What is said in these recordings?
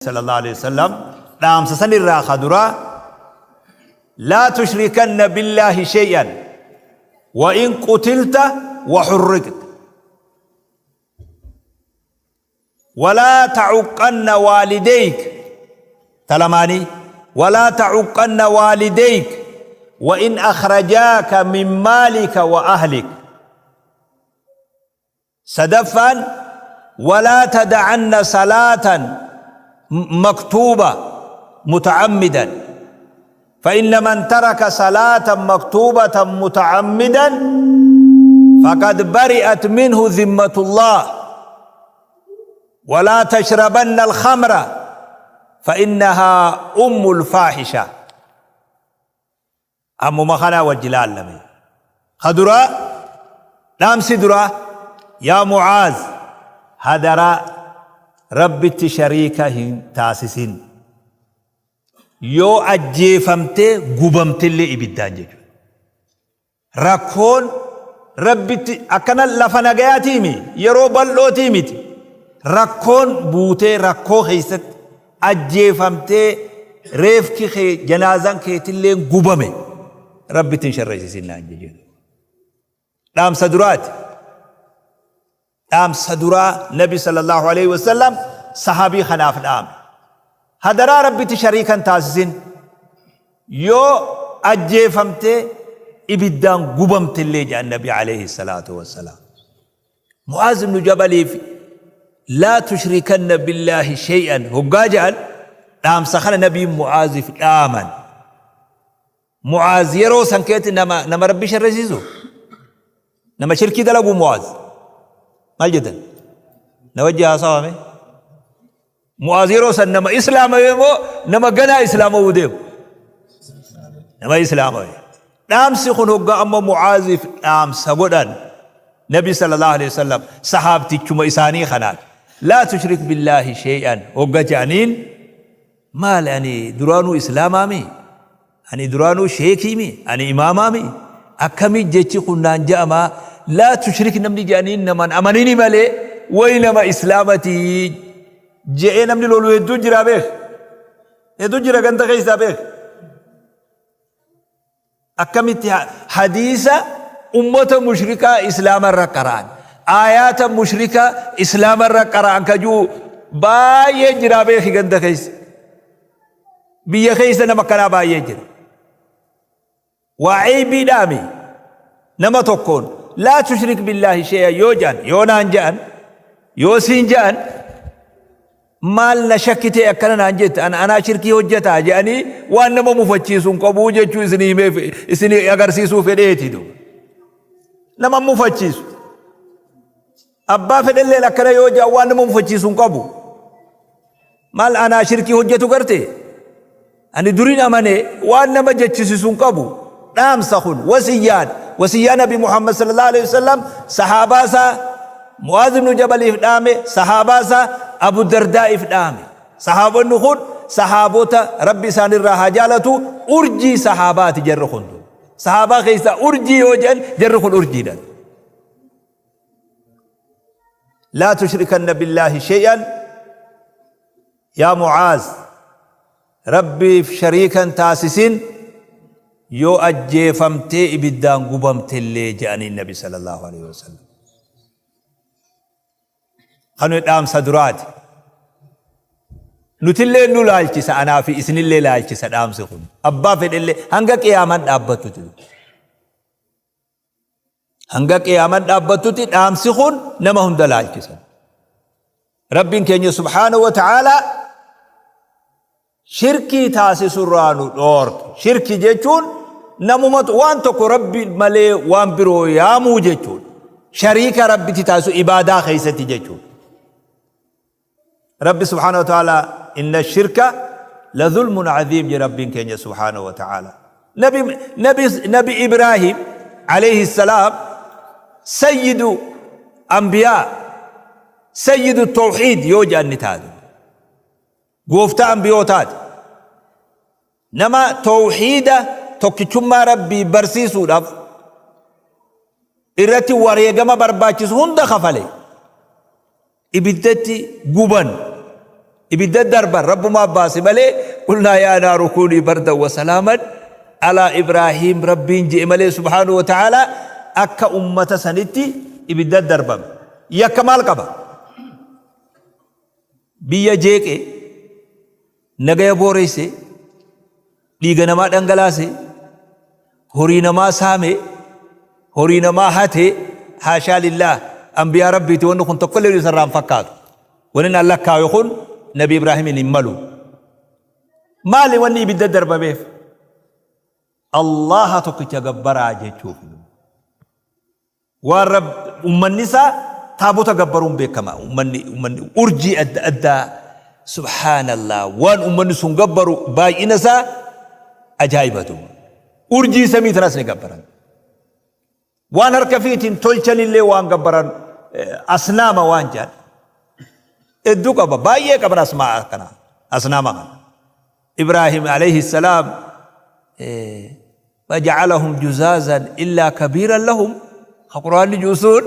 Sallallahu alaihi wasallam dhaamsa san irraa ka duraa laa tushrikanna billaahi shay'an wa in qutilta wa hurriqta walaa tacuqqanna waalideyk talamaanii walaa tacuqqanna waalideyk wa in akhrajaaka min maalika wa ahlik. Sadaffaan walaa tada'anna salaatan maktuuba muta'ammidan fa'inna man taraka salaatan maktuubatan muta'ammidan faqad bari'at minhu zimmatullah walaa tashrabanna alkhamra fa'innahaa ummul faahisha. Ammuma kanaa wajji laallame. Ka duraa, dhaamsi duraa, yaa Mu'aaz hadaraa Rabbitti shariika hin taasisin. Yoo ajjeefamtee gubamtellee ibiddaan jechuudha. Rakkoon Rabbitti akkana lafa nagayaatiimi yeroo bal'ootii miti. Rakkoon buutee rakkoo keessatti ajjeefamtee reefki kee janaazaan keetilleen gubame Rabbitti hin sharreessisin naan jedhe. Dhaamsa duraati. Dhaamsa duraa Nabi sallallahu alaihi wasallam sahabii kanaaf dhaame. Hadaraa Rabbitti shariika hin taasisin. Yoo ajjeefamtee ibiddaan gubamtellee jedhan Nabi alayhi salaatu wassalaam. Mu'aaz ibnu Jabaliif laa tushrikanna billaahi shay'an hoggaa jedhan dhaamsa kana Nabiin Mu'aaziif dhaaman. Mu'aaz yeroo san keetti nama nama Rabbi sharrisiisu nama shirkii dalagu Mu'aaz maal jettan na wajji haasawame Mu'aaz yeroo san nama islaamame moo nama ganaa islaamawuu deemu nama islaamame dhaamsi kun hoggaa amma Mu'aaziif dhaamsa godhan Nabi sallallahu alaihi wasallam sahaabtichuma isaanii kanaan laa tushrik billaahi shay'an hogga jedhaniin Maali ani duraanuu islaamaami? Ani duraanuu sheekiimi? Ani imaamaami? Akkamii jechi kun naan ja'amaa? Laa tushrik namni jedhaniin naman amanini malee wayi nama islaamati je'ee namni lolu hedduu jira beek. Hedduu jira ganda keessaa beek. Akkamitti hadiisa ummata mushrikaa islaama irra qara'an, aayaata mushrika islaama irra qara'an ka jiru baay'ee jira beeki ganda keessa. Biyya keessa nama akkanaa baay'ee jira. Waa eeybiidhaami nama tokkoon laa tushrik billaahi shee'a yoo jedhan yoo naan jedhan yoo siin jedhan Maal na shakkitee akkana naan jette ana anaa shirkii hojjataa jedhanii waan nama mufachiisu hin qabuu jechuu isinii himeef isinii agarsiisuu fedheeti duuba. Nama mufachiisu. Abbaa fedhelleen akkana yoo jedhan waan nama mufachiisu hin qabu. Maal anaa shirkii hojjetu garte? Ani durin amane waan nama jechisisu hin qabu. Dhaamsa kun wasiyyaan wasiyyaa Nabi Muhammad sallallahu alaihi wasallam sahaabaa isaa Mu'aaz ibn Jabaliif dhaame sahaabaa isaa Abu Dardaa'iif dhaame. Sahaabonni kun sahaabota Rabbi isaanirraa haa jaalatu urjii sahaabaati jarri kun. Sahaabaa keessaa urjii yoo jedhan jarri kun urjiidha. Laa tushrikanna billaahi shay'an Yaa Mu'aaz! Rabbiif shariika hin taasisin, yoo ajjeefamtee ibiddaan gubamtellee je'aniin Nabi sallallahu aleyhi wa sallam. Kuni dhaamsa duraati. Nutillee nu laalchisa anaa fi isinillee laalchisa dhaamsi kun. Abbaa fedhellee hanga qiyaamaan dhaabbattuti. Hanga qiyaamaan dhaabbattutti dhaamsi kun nama hunda laalchisa. Rabbiin keenya subhaanahu wa ta'aalaa shirkii taasisurraa nu dhoorke. Shirki jechuun namumatu waan tokko Rabbi malee waan biroo yaamuu jechuudha. Shariika Rabbitti taasisu ibaadaa keessatti jechuudha. Rabbi subhaanahu wa ta'ala inna shirka la zulmun aziim jedhe Rabbiin keenya subhaanahu wa ta'ala. Nabi, nabi, nabi Ibraahim alayhi salaam sayyidu anbiyaa sayyidu tawxiid yoo jedhan ni taatu. Gooftaa anbiyootaati. Nama tawxiida tokkichummaa Rabbii barsiisuudhaaf irratti wareegama barbaachisu hunda kafale. Ibiddatti guban. Ibidda darban Rabbumaa baase malee, qulnaa yaa naaru kuunii bardan wa salaaman alaa Ibraahiim Rabbiin je'e malee, subhaanahu wa ta'aalaa, akka ummata sanitti ibidda darbame. Yakka maal qaba? Biyya jeeqe, nagaya booreyse, dhiiga namaa dhangalaase, horii namaa saame, horii namaa hate, haashaa lillaah, anbiyaa Rabbiiti wanni kun tokkollee isarraa hin fakkaatu. Wanni naan lakkaawe kun Nabi Ibraahimiin hin malu. Maali wanni ibidda darbameef? Allaha tokkicha gabbaraa jechuuf. Waan Rabb ummanni isaa taabota gabbaruun beekama. Ummanni urjii adda addaa, subhaanallah, waan ummanni sun gabbaru baay'ina isaa ajaa'ibatu. Urjii samii tanas ni gabbaran. Waan harka fiitiin tolchanillee waan gabbaran, asnaama waan jedhan. Hedduu qaba, baay'ee qaban asmaa kana, asnaama kana. Ibraahim alayhi salaam faja'alahum juzaazan illaa kabiiran lahum ka quraanni jiru sun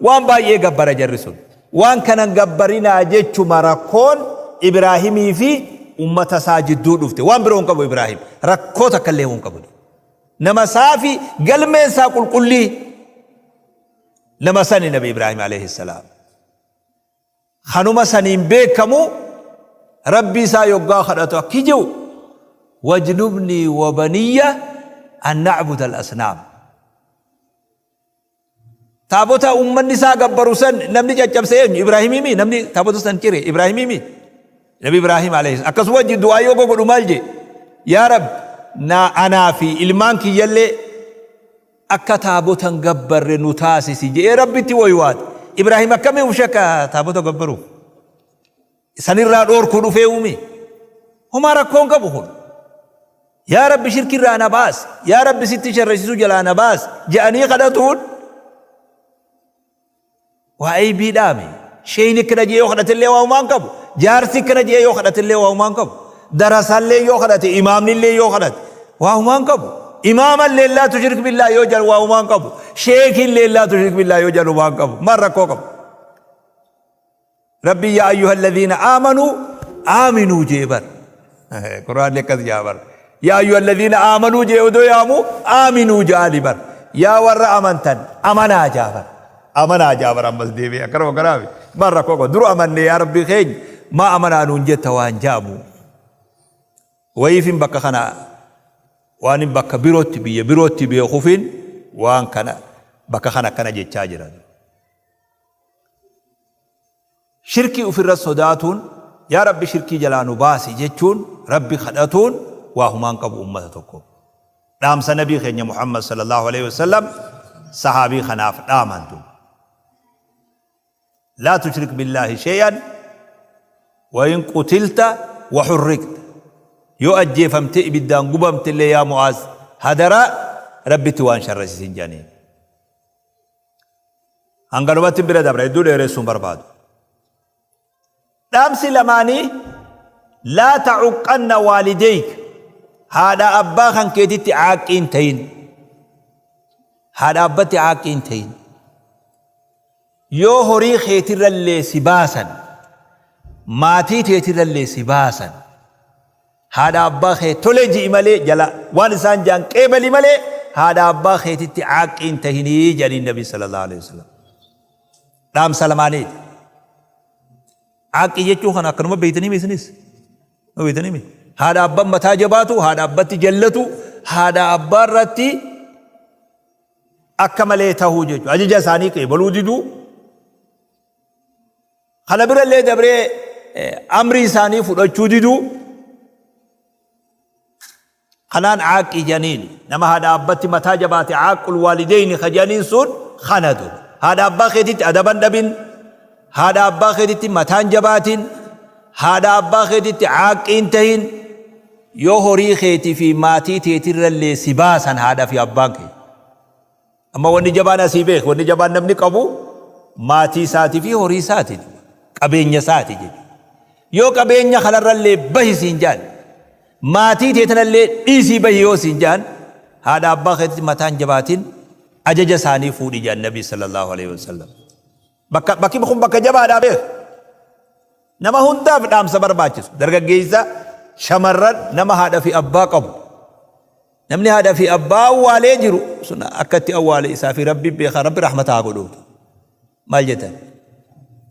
waan baay'ee gabbara jarri sun. Waan kanan gabbarinaa jechuma rakkoon Ibraahimii fi ummata isaa jidduu dhufte. Waan biroo hin qabu Ibraahim. Rakkoo takka illee hin qabu. Nama isaa fi galmeen isaa qulqullii nama sani Nabi Ibraahim alayhi salaam. Kanuma saniin beekamu Rabbii isaa yoggaa kadhatu akki jiru, wajnubnii wa baniyya an na'buda al-asnaam. Taabota ummanni isaa gabbaru san namni caccabse eenyu? Ibraahimiimi? Namni taabota san cire Ibraahimiimi? Nabi Ibraahim alayhi akkasuma wajji du'aa yoo godhu maal jee? Yaa Rabbi, naa anaa fi ilmaan kiyyallee akka taabota hin gabbarre nu taasisi je'ee Rabbitti waywaate. Ibraahim akkamii uf shakka taabota gabbaruuf? Sanirraa dhoorkuu dhufee uumi. Homaa rakkoo hin qabu kun. Yaa Rabbi, shirkirraa na baasi. Yaa Rabbi, sitti sharrasisuu jalaa na baasi je'anii kadhatuun waa aybiidhaami. Sheeyni akkana je'ee yoo kadhatellee waa homaa hin qabu. Jaarsi akkana je'ee yoo kadhatellee waa homaa hin qabu. Darasaallee yoo kadhate, imaamnillee yoo kadhate waa homaa hin qabu. Imaamallee laa tushrik billaa yoo jedhan waa homaa hin qabu. Sheekillee laa tushrik billaa yoo jedhan homaa hin qabu. Maal rakkoo qabu? Rabbi yaa ayyuhalladhiina aamanuu aaminuu jee bar. Qur'aanni akkas jaa bar. Yaa ayyuhalladhiina aamanuu jee odoo yaamu aaminuu jaali bar. Yaa warra amantan amanaa jaa bar. Amanaa jaa bar, ammas deebi'ee akkanuma kanaafi. Maal rakkoo qaba? Dura amanne, yaa Rabbii keenya maa amanaa nuun jetta waan jaamu. Wayiifin bakka kana waan bakka birootti, biyya birootti beekuufin waan kana bakka kana akkana jechaa jira. Shirkii ufirra sodaatuun, yaa Rabbi shirkii jalaa nu baasi jechuun Rabbi kadhatuun waa humaan qabu ummata tokko. Dhaamsa Nabii keenya Muhammad sallallahu alaihi wasallam sahaabii kanaaf dhaaman duuba. Laa tushrik billaahi shay'an wa in qutilta wa hurriqta. Yoo ajjeefamtee ibiddaan gubamte illee, yaa Mu'aaz, hadaraa Rabbitti waan sharrasisin jedhaniin. Hanganumatti bira dabra, hedduu dheeressuu hin barbaadu. Dhaamsi lamaanii, laa tacuqqanna waalideyk, haadha abbaa kan keetitti caaqqii hin ta'in. Haadha abbatti caaqqii hin ta'in. Yoo horii keetirrallee si baasan, maatii teetirrallee si baasan, haadha abbaa kee tole ji'i malee, jala waan isaan ja'an qeebali malee, haadha abbaa keetitti caaqqii hin tahinii jedhaniin Nabi sallallahu alaihi wasallam. Dhaamsa lamaaniiti. Caaqqii jechuu kana akkanuma beeytanii isinis? Beeytanii mi? Haadha abbaan mataa jabaatu, haadha abbatti jallatu, haadha abbaa irratti akka malee tahuu jechuudha. Ajaja isaanii qeebaluu diduu. Kana birallee dabree amrii isaanii fudhachuu diduu. Kanaan caaqqii jedhaniin nama haadha abbatti mataa jabaate, caaqqul waalideyni ka jedhaniin sun kana duuba. Haadha abbaa keetitti adaban dhabin, haadha abbaa keetitti mataan jabaatin, haadha abbaa keetitti caaqqii hin tahin, yoo horii keetii fi maatii teetirrallee si baasan haadha fi abbaan kee. Amma wanni jabaan asii beek, wanni jabaan namni qabu maatii isaatii fi horii isaati, qabeenya isaati jechuudha. Yoo qabeenya kanarrallee bahi siin jaan, maatii tee tanallee dhiisii bahi yoo siin jaan, haadha abbaa keetitti mataan jabaatin, ajaja isaanii fuudhi jaan Nabii sallallahu alaihi wasallam. Bakka bakki kun bakka jabaadhaa beek. Nama hundaaf dhaamsa barbaachisu. Dargaggeessa, shamarran, nama haadha fi abbaa qabu. Namni haadha fi abbaa awwaalee jiru sun akka itti awwaale isaa fi Rabbi beeka. Rabbi rahmata haa godhuuf. Maal jettan?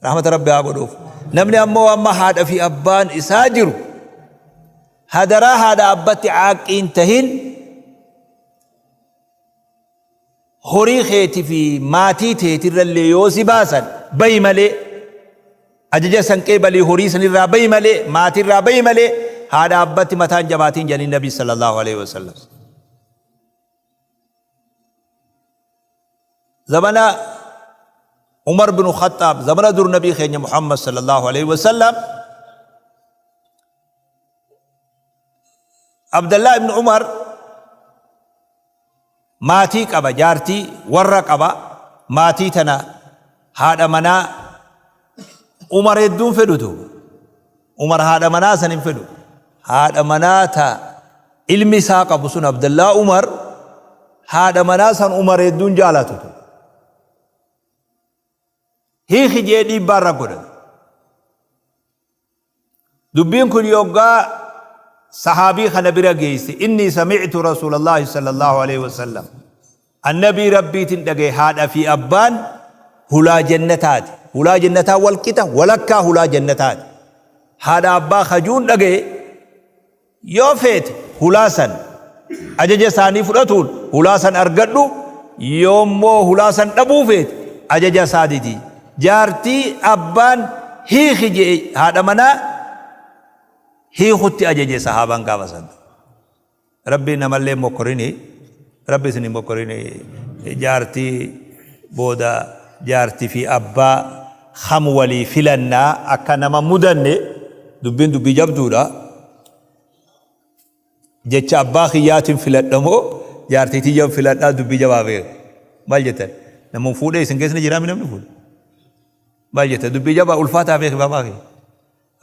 Rahmata Rabbi haa godhuuf. Namni ammoo amma haadha fi abbaan isaa jiru hadaraa haadha abbatti caaqqiin tahin. Horii keeti fi maatii teetirrallee yoo si baasan bahi malee, ajaja san qeebalii horii sanirraa bahi malee, maatirraa bahi malee, haadha abbatti mataan jabaatiin jedhanii Nabii sallallahu alaihi wasallam. Zamana Umar bin Khattaab, zamana dur Nabii keenya Muhammad sallallahu alaihi wasallam, Abdallah ibn Umar maatii qaba, jaartii warra qaba. Maatii tana haadha manaa Umar hedduun fedhu duuba. Umar haadha manaa san hin fedhu. Haadha manaa ta ilmi isaa qabu sun, Abdallaa Umar, haadha manaa san Umar hedduun jaalatu. Hiiki jee dhiibbaa irra godhan. Dubbiin kun yoggaa sahaabii kana bira geeyse, innii sami'tu rasuulallaahi sallallaahu aleyhi wasallam, annabii Rabbiitin dhagaye, haadha fi abbaan hulaa jannataati, hulaa jannataa wal qixa, walakkaa hulaa jannataati haadha abbaa kajuun dhagaye. Yoo feete hulaa san ajaja isaanii fudhatuun hulaa san argadhu, yoommoo hulaa san dhabuu feete ajaja isaa didi. Jaartii abbaan hiiki je'e, haadha manaa hiikutti ajaje sahaabaan gaafa san. Rabbi namallee hin mokkorini, Rabbi isin hin mokkorini. Jaartii booda jaartii fi abbaa kam walii filannaa akka nama mudanne, dubbiin dubbii jabduudha. Jecha abbaa kiyyaatiin filadha moo jaartii tiyyan filadhaa, dubbii jabaa beeku. Maal jettan? Namni fuudhee isin keessa ni jiraami namni fuudhe? Maal jettan? Dubbii jabaa ulfaataa beeki babaa kee.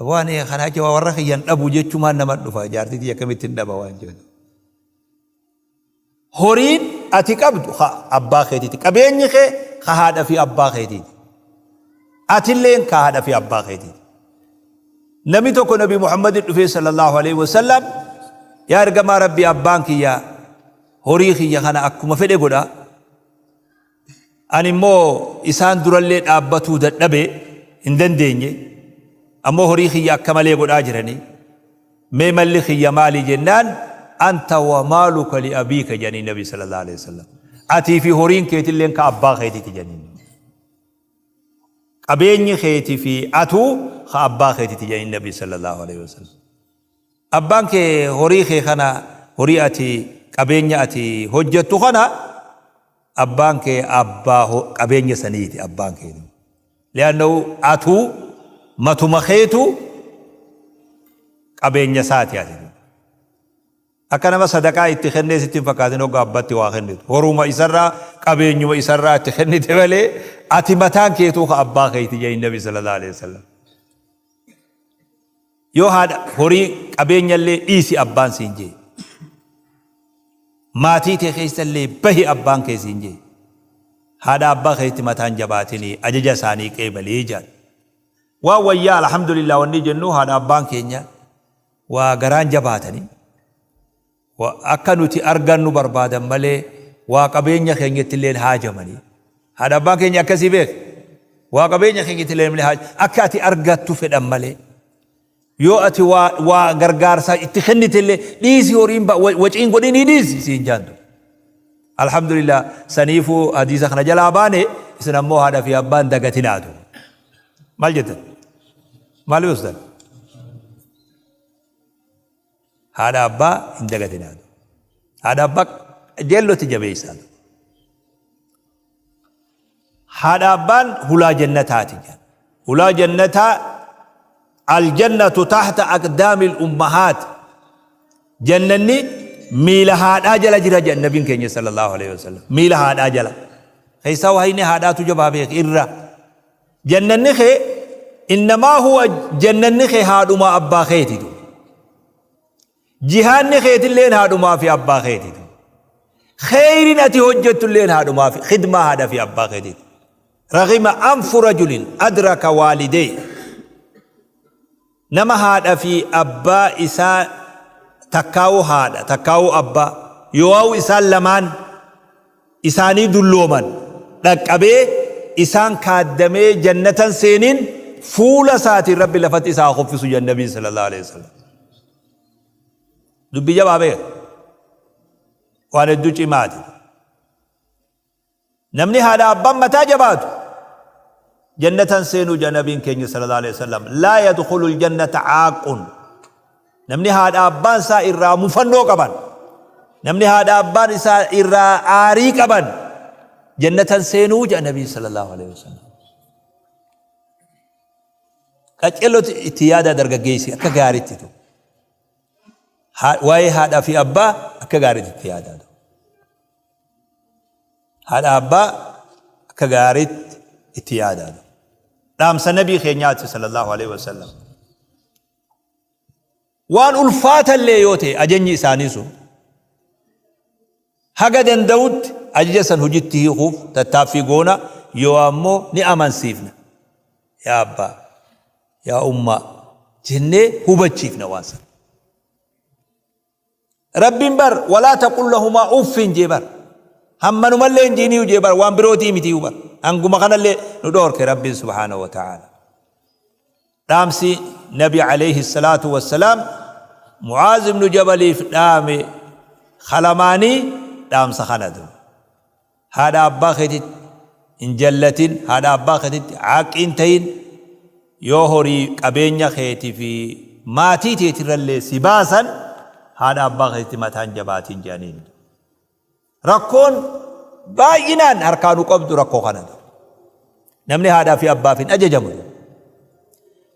Waan kana achi warra kiyyan dhabu jechumaan nama dhufa, jaartii tiyya akkamittiin dhaba waan jedhu. Horiin ati qabdu ka abbaa keetiiti. Qabeenyi kee ka haadha fi abbaa keetiiti. Atilleen ka haadha fi abbaa keetiiti. Namni tokko Nabi Muhammadin dhufee sallallahu alaihi wasallam, yaa ergamaa Rabbii, abbaan kiyya horii kiyya kana akkuma fedhe godha. Ani immoo isaan durallee dhaabbatuu dadhabe, hin dandeenye. Ammoo horii kiyya akka malee godhaa jiranii. Mee malli kiyya maali jennaan, anta wa maaluka li abiika jedhanii Nabi sallallahu alaihi wasallam. Atii fi horiin keetilleen ka abbaa keetiiti jedhanii. Qabeenyi keetii fi atuu ka abbaa keetiiti jedhanii Nabi sallallahu alaihi wasallam. Abbaan kee horii kee kana, horii ati, qabeenya ati hojjettu kana, abbaan kee abbaa qabeenya saniiti abbaan kee. Li'annahu atuu matuma keetu qabeenya isaati ati. Akka nama sadaqaa itti kennee sitti hin fakkaatin hoggaa abbatti waa kennitu. Horuma isarraa, qabeenyuma isarraa itti kennite malee ati mataan keetuu ka abbaa keeti jedhin Nabi sallallahu alaihi wasallam. Yoo haadha horii qabeenyallee dhiisi abbaan siin jee. Maatii tee keessallee bahi abbaan kee siin jee. Haadha abbaa keetti mataan jabaatinii ajaja isaanii qeebalii jedhan. Waan wayyaa alhamdulillah wanni jennu, haadha abbaan keenya waa garaan jabaatanii akka nuti argannu barbaadan malee waa qabeenya keenyatti illee haajamanii. Haadha abbaan keenya akkasii beek. Waa qabeenya keenyatti illee haaj akka ati argattu fedhan malee. Yoo ati waa gargaarsaa itti kennite illee, dhiisi, horiin waciin godhinii dhiisi siin jaantu. Alhamdulillah, saniifuu hadiisa kana jalaa baane. Isin ammoo haadha fi abbaan dagatinaatu. Maal jettan? Maal yoostan? Haadha abbaa hin dagatinaatu. Haadha abbaa jeellotti jabeessaatu. Haadha abbaan hulaa jannataati jedha. Hulaa jannataa, aljannatu tahta aqdaamil ummahaat. Jannanni miila haadhaa jala jira jedha nabiin keenya sallallahu alaihi wasallam. Miila haadhaa jala. Keessaa waayini haadhaatu jabaa beek irra. Jannanni kee, innamaa huwa jannanni kee haadhumaa abbaa keetitu. Jihaanni keetilleen haadhumaa fi abbaa keetitu. Kheyrin ati hojjettulleen haadhumaa fi khidmaa haadha fi abbaa keetitu. Raghima anfu rajulin adraka waalidee. Nama haadha fi abbaa isaa, takkaawuu haadha takkaawuu abbaa, yoo'awu isaan lamaan isaanii dullooman dhaqqabee isaan kaaddamee jannatan seenin, fuula isaatiin Rabbi lafatti isaa haa kuffisu jedhan Nabiin sallallahu alaihi wasallam. Dubbii jabaa beeka. Waan hedduu cimaati. Namni haadha abbaan mataa jabaatu jannatan seenuu jedha Nabiin keenya sallallahu alaihi wasallam. Laa yadkhulul jannata aaqun. Namni haadha abbaan isaa irraa mufannoo qaban, namni haadha abbaan isaa irraa aarii qaban jannatan seenuu jedha Nabiin sallallahu alaihi wasallam. Qaceelloti itti yaadaa dargaggeessi akka gaariitti tu. Waa'ee haadhaa fi abbaa akka gaariitti itti yaadaa. Haadha abbaa akka gaariitti itti yaadaa. Dhaamsa Nabii keenyaati sallallahu alaihi wasallam. Waan ulfaatallee yoo ta'e ajajni isaanii sun haga danda'utti ajaja san hojitti hiikuuf tattaaffii goona, yoo ammoo ni amansiifna. Yaa abbaa, yaa ummaa jennee hubachiifna waan san. Rabbiin bar walaa taqul lahumaa uffin jee bar. Hammanumallee hin jiiniyu jee bar, waan birootii mitiyu bar. Hanguma kanallee nu dhoorke Rabbiin subhaanahu wa ta'aala. Dhaamsi Nabi alayhi salaatu wassalaam Mu'aaz ibnu Jabaliif dhaame kalamaanii dhaamsa kana du. Haadha abbaa keetitti hin jallatin, haadha abbaa keetitti aaqqii hin ta'in, yoo horii qabeenya keetii fi maatii teetirrallee si baasan haadha abbaa keetitti mataan jabaatin jedhaniin. Rakkoon baay'inaan harkaa nu qabdu rakkoo kana. Namni haadhaa fi abbaaf hin ajajamu.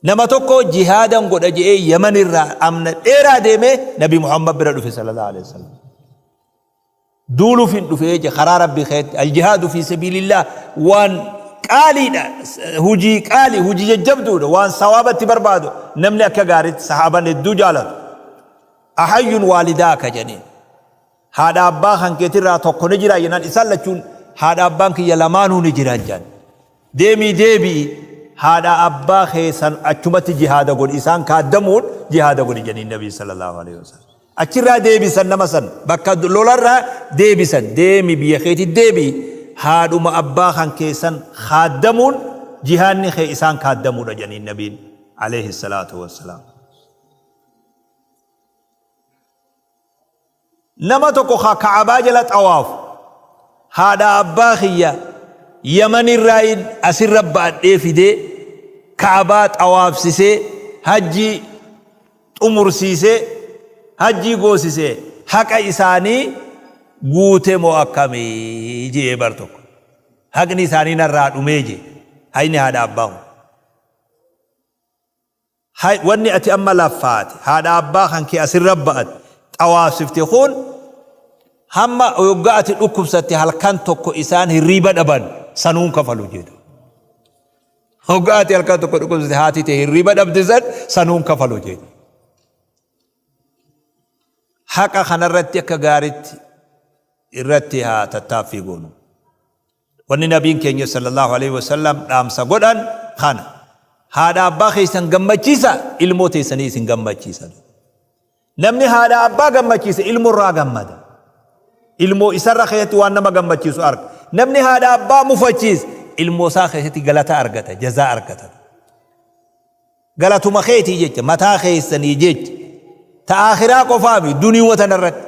Nama tokko jihaadan godha je'ee Yaman irraa amna dheeraa deemee Nabi Muhammad bira dhufe sallallahu alaihi wasallam. Duuluuf hin dhufee je karaa Rabbii keetti. Aljihaadu fi sabiilillah waan qaaliidha, hujii qaalii, hujii jajjabduudha, waan sawaabatti barbaadu namni akka gaariitti sahaaban hedduu jaalatu. Ahayyun waalidaaka jedhaniin. Haadha abbaa kan keetirraa tokko ni jira jennaan, isaan lachuun haadha abbaan kiyya lamaanuu ni jiran jedhan. Deemii deebi'i, haadha abbaa keessan achumatti jihaada godhi, isaan kaaddamuun jihaada godhi jedhaniin Nabii sallallahu alaihi wasallam. Achirraa deebisan nama san, bakka lolarraa deebisan, deemi biyya keetti deebi'i, haadhuma abbaa kan keessan kaaddamuun jihaadni kee isaan kaaddamuudha jedhaniin Nabiin alayhi salaatu wassalaam. Nama tokko ka Ka'abaa jala xawaafu, haadha abbaa kiyya Yamanirraayin asirra ba'adhee fidee Ka'abaa xawaafsisee hajjii xumursiisee hajjii goosisee haqa isaanii guute moo akkamii je'ee bar tokko. Haqni isaanii narraa dhumee je'e. Hayni haadha abbaa kun. Hay wanni ati amma laffaate haadha abbaa kan kee asirra ba'atte xawaafsifte kun, hamma yoggaa ati dhukkubsatte halkan tokko isaan hirriiba dhaban sanuun kafalu jedhu. Hoggaa ati halkan tokko dhukkubsatte haati tee hirriiba dhabde san sanuun kafalu jedhu. Haqa kanarratti akka gaaritti irratti haa tattaaffii goonu. Wanni Nabiin keenya sallallahu alaihi wasallam dhaamsa godhan kana. Haadha abbaa keessan gammachiisa, ilmoo teessanii isin gammachiisa. Namni haadha abbaa gammachiise ilmoo irraa gammada. Ilmoo isarra keessatti waan nama gammachiisu arga. Namni haadha abbaa mufachiise ilmoo isaa keessatti galata argata, jazaa argata. Galatuma keetii jecha, mataa keessanii jecha, ta aakhiraa qofaami duniyuma tanarratti.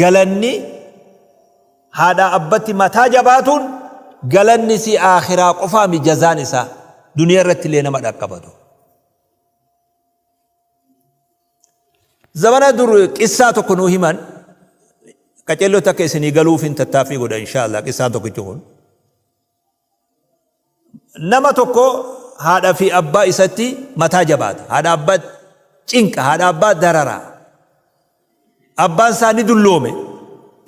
Galanni haadhaa abbatti mataa jabaatuun galanni isii aakhiraa qofaami, jazaan isaa duniyaa irratti illee nama dhaqqabatu. Zamana dur qissaa tokko nuu himan, qaceellotti akka isinii galuuf hin tattaaffii godha inshaallah qissaan tokkichi kun. Nama tokko haadha fi abbaa isatti mataa jabaata. Haadha abbaa cinqa, haadha abbaa darara. Abbaan isaa ni dulloome.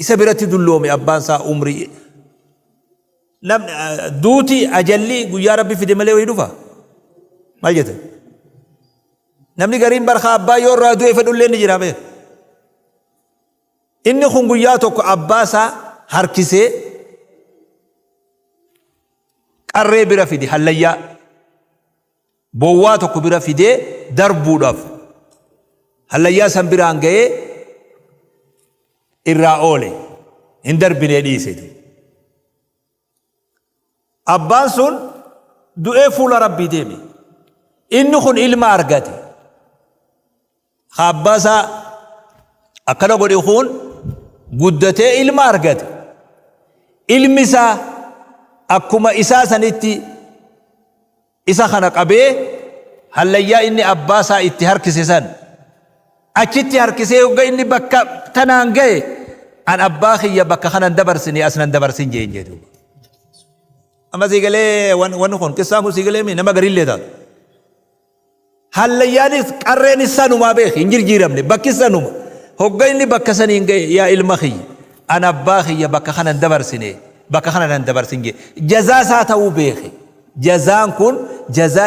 Isa biratti dulloome abbaan isaa umrii. Namni duuti ajalli guyyaa Rabbi fide malee wayii dhufa. Maal jette? Namni gariin barkaa abbaa yoo irraa du'e fedhullee ni jira beeka. Inni kun guyyaa tokko abbaa isaa harkisee qarree bira fide, hallayyaa. Bowwaa tokko bira fidee darbuudhaaf hallayyaa san biraan ga'ee irraa oole, hin darbinee dhiise. Abbaan sun du'ee fuula Rabbii deeme. Inni kun ilma argate. Ka abbaa isaa akkana godhe kun guddatee ilma argate. Ilmi isaa akkuma isaa sanitti isa kana qabee hallayyaa inni abbaa isaa itti harkise san achitti harkisee, hogga inni bakka tanaan ga'e, "An abbaa kiyya bakka kanan dabarsine, as nan dabarsin" jeen jedhu. Amma sii galee wanni kun, qissaan kun sii galee nama gariillee taatu. Hallayyaanis qarreenis sanumaa beeki, hin jirjiiramne, bakki sanuma. Hogga inni bakka saniin ga'e, "Yaa ilma kiyya, an abbaa kiyya bakka kanan dabarsine, bakka kana nan dabarsin" jee. Jazaa isaa ta'uu beeke. Jazaan kun jazaa